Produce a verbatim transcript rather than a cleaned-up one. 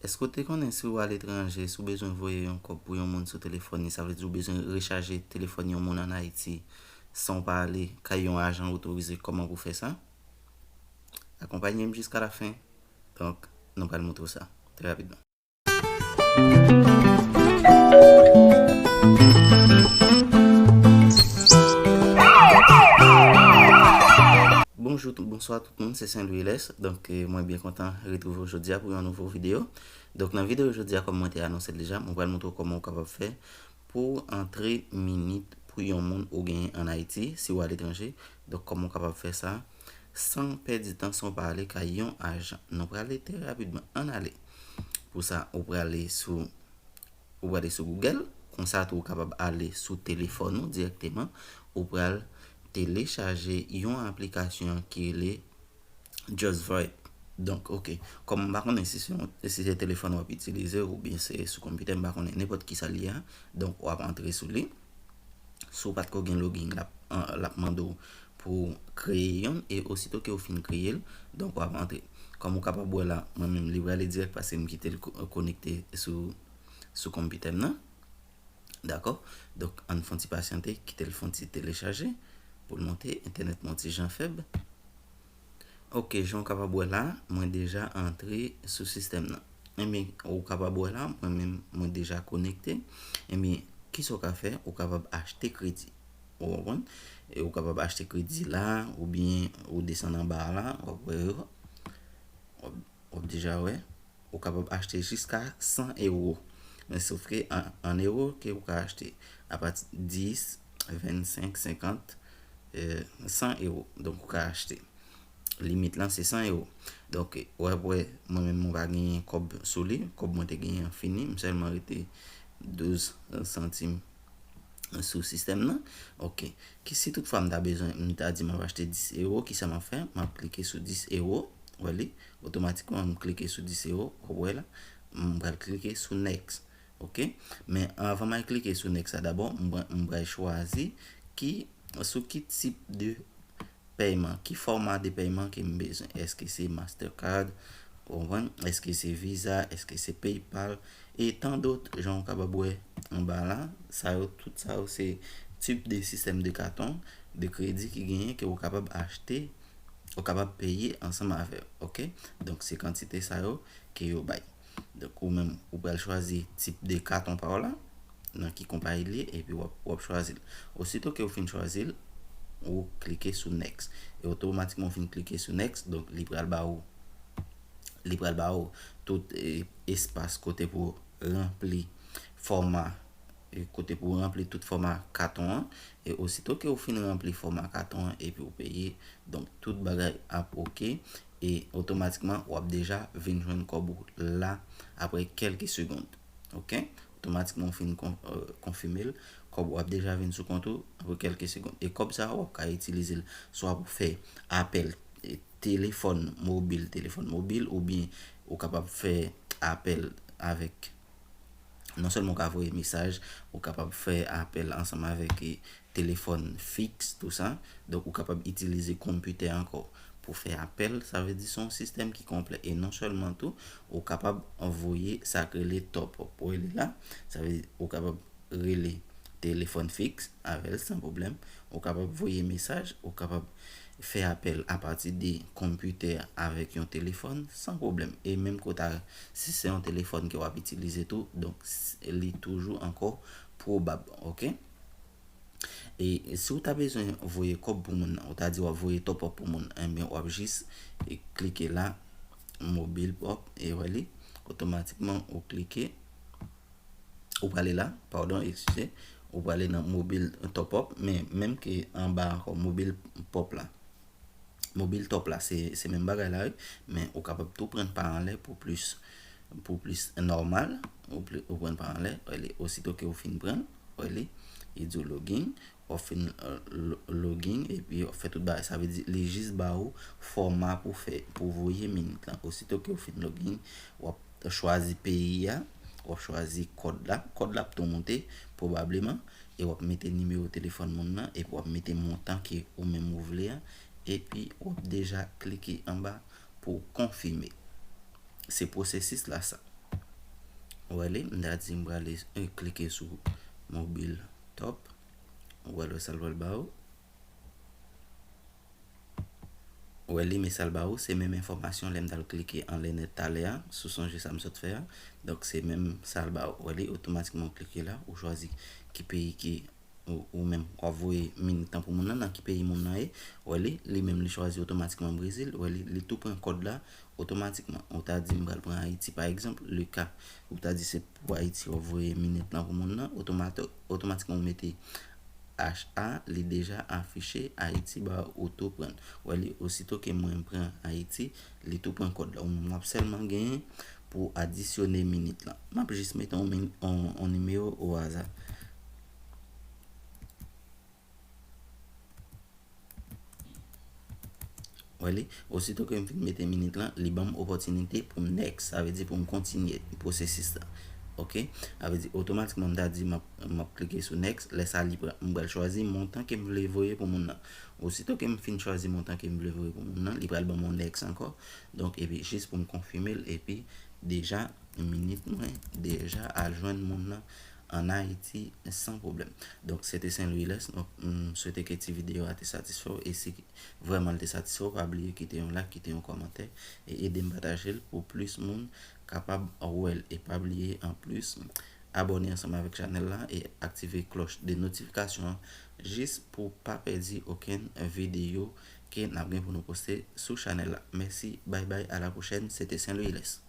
Èske w te konnen si w aletranje, si w bezwen voye yon kòb pou yon moun sou telefòn li, sa vle di w bezwen rechaje telefòn yon moun ann Ayiti san w pa ale kay yon ajan otorize, kòman pou w fè sa? Akonpanye m jiska lafen. Donk, nou pral montre w sa trè rapidman. Bonjou, tout, bonswa tout moun, se Saint Louis Lès. Donk, eh, mwen byen kontan retwouve w jodi a pou yon nouvo videyo. Donk, nan videyo jodi a, kòm mwen te anonse l deja, mwen pral montre w kòman w kapab fè pou w antre minit pou yon moun ou genyen ann Ayiti, si w aletranje. Donk, kòman w kapab fè sa san pèdi tan, san w pa ale kay yon ajan? Nou prale trè rapidman. Ann ale. Pou sa, ou prale sou, ou prale sou Google. Konsa tou, ou kapab ale sou telefòn ou dirèkteman. Ou pral telechaje yon aplikasyon ki rele Just VoIP. Donk, ok. Kòm m pa konnen si se yon, si se telefòn w ap itilize oubyen se sou konpitè, m pa konnen, nenpòt ki sa l ye a. Donk, w ap antre sou li. Si w pa t ko gen login, l ap, an, l ap mande w pou w kreye youn, e osito ke w fin kreye l, donk, w ap antre. Kòm ou kapab wè la, mwen menm, li prale dirèk paske m kite l ko-, konekte sou, sou konpitè m nan. Dakò? Donk, ann fè yon ti pasyante, kite l fè yon ti telechaje pou l monte. Entènèt mwen yon ti jan fèb. Ok, jan w kapab wè la, mwen deja antre sou sistèm nan. Enben, ou kapab wè la, mwen menm, mwen deja konekte. Enben, kisa w ka fè? Ou kapab achte kredi. Ou konprann? E ou kapab achte kredi la, oubyen ou desann anba a la, w ap wè yo. W ap, w ap deja wè. Ou kapab achte jiska san ewo. Men sof ke an, an ewo ke ou ka achte. Apati dis, vennsenk, senkant, eh, san ewo. Donk, ou ka achte. Limit lan, se san ewo. Donk, w ap wè, mwen menm, mwen pa genyen kòb sou li. Kòb mwen te genyen an fini. M sèlman rete douz santim sou sistèm nan. Ok. Ki si toutfwa m ta bezwen, m ta di m ap achte dis ewo, kisa m ap fè? M ap klike sou dis ewo. Wè li? Otomatikman, m klike sou dis ewo. W ap wè la? M pral klike sou next. Ok? Men anvan m al klike sou next la dabò, m pral, m pral chwazi ki, sou ki tip de pèyman, ki fòma de pèyman ke m bezwen. Èske se Mastercard, ou konprann? Èske se Visa, èske se PayPal, e tan dòt, jan w kapab wè anba la, sa yo, tout sa yo se tip de sistèm de katon de kredi ki genyen ke w kapab achte, w kapab peye ansanm avè yo, ok? Donk, se kantite sa yo ke yo bay. Donk, ou menm, ou pral chwazi tip de katon pa w la, nan ki konpayi li ye, epi w ap, w ap chwazi l. Osito ke w fin chwazi l, ou klike sou next. E otomatikman w fin klike sou next, donk li pral ba ou, li pral ba ou tout, eh, espas kote pou ranpli fòma, eh, kote pou ranpli tout fòma katon an. E osito ke w fin ranpli fòma katon an epi w peye, donk tout bagay ap ok. E otomatikman, w ap deja vin jwenn kòb ou la apre kèlke segonn. Ok? Otomatikman, w fin kon-, eh, konfime l, kòb ou ap deja vin sou kont ou apre kèlke segonn. E kòb sa a, w ap ka itilize l swa pou fè apèl, eh, telefòn mobil, telefòn mobil, oubyen ou kapab fè apèl avèk, non sèlman w ka voye mesaj, ou kapab fè apèl ansanm avèk, eh, telefòn fiks, tou sa. Donk, ou kapab itilize konpitè ankò pou fè apèl. Sa vle di se yon sistèm ki konplè. E non sèlman tou, ou kapab voye sa k rele top up. Ou rele la, sa vle di ou kapab rele telefòn fiks avè l san pwoblèm. Ou kapab voye mesaj, ou kapab fè apèl apati de konpitè avèk yon telefòn san pwoblèm. E menm ke w ta, si se yon telefòn ke w ap itilize tou, donk, s-, li toujou ankò pwobab, ok? E si w ta bezwen voye kòb pou moun nan, ou ta di w ap voye top up pou moun, enben, w ap jis, e, klike la, mobil pop, e wè li, otomatikman, ou klike, ou prale la, padon, eskize, ou prale nan mobil top up, men menm ke anba ankò, mobil pop la. Mobil top la, se, se menm bagay la, wi, men ou kapab tou pran pa anlè pou plis, pou plis nòmal, ou pli-, ou pran pa anlè, wè li, osito ke ou fin pran, wè li, li di w login, w ap fin, eh, lo-, login, epi w ap fè tout bagay. Sa vle di, li jis ba ou fòma pou fè, pou voye minit lan. Osito ke ou fin login, w ap chwazi peyi a, w ap chwazi kòd la. Kòd la ap tou moute, pwobableman, e w ap mete nimewo telefòn moun nan, epi w ap mete montan ke ou menm ou vle a, epi w ap deja klike anba pou w konfime. Se pwosesis la sa. Ou wè li, m ta di m prale, eh, klike sou mobile top. Ou wè lè sa l pral ba ou. Ou wè li, men sa l ba ou, se menm enfòmasyon lè m t al klike anlè nèt talè a, si w sonje sa m sot fè a. Donk, se menm sa l ba ou. Ou wè li, otomatikman ou klike la, ou chwazi ki peyi ki ou, ou menm w ap voye minit lan pou moun nan, nan ki peyi moun nan ye. Ou wè li, li menm li chwazi otomatikman Brezil. Ou wè li, li tou pran kòd la otomatikman. Ou ta di m pral pran Ayiti, pa egzanp, le ka. Ou ta di se pou Ayiti w ap voye minit lan pou moun nan, otomato-, otomatikman ou mete H A, li deja afiche Ayiti ba ou tou pran. Ou wè li, osito ke mwen pran Ayiti, li tou pran kòd la. Ou menm w ap sèlman genyen pou adisyone minit lan. M ap jis mete yon, min- yon, yon nimewo o aza. Wè li, osito ke m fin mete minit lan, li ban m opòtinite pou m next, sa vle di pou m kontinye pwosesis la. Oke? Sa vle di otomatikman m ta di m ap, m ap klike sou next, lè sa li pral, m pral chwazi montan ke m vle voye pou moun nan. Osito ke m fin chwazi montan ke m vle voye pou moun nan, li pral ban m yon next ankò. Donk, epi jis pou m konfime l, epi deja minit mwen deja al jwenn moun nan an Ayiti san pwoblèm. Donk, se te Saint Louis Lès. Donk, m swete ke ti videyo a te satisfè w. E si vrèman l te satisfè w, pa bliye kite yon like, kite yon kòmantè e ede m pataje l pou plis moun kapab wè l. E pa bliye anplis abòne ansanm avèk chanèl la e aktive klòch de notifikasyon an jis pou pa pèdi okenn videyo ke n ap gen pou nou poste sou chanèl la. Mèsi, bay bay, a la pwochèn. Se te Saint Louis Lès.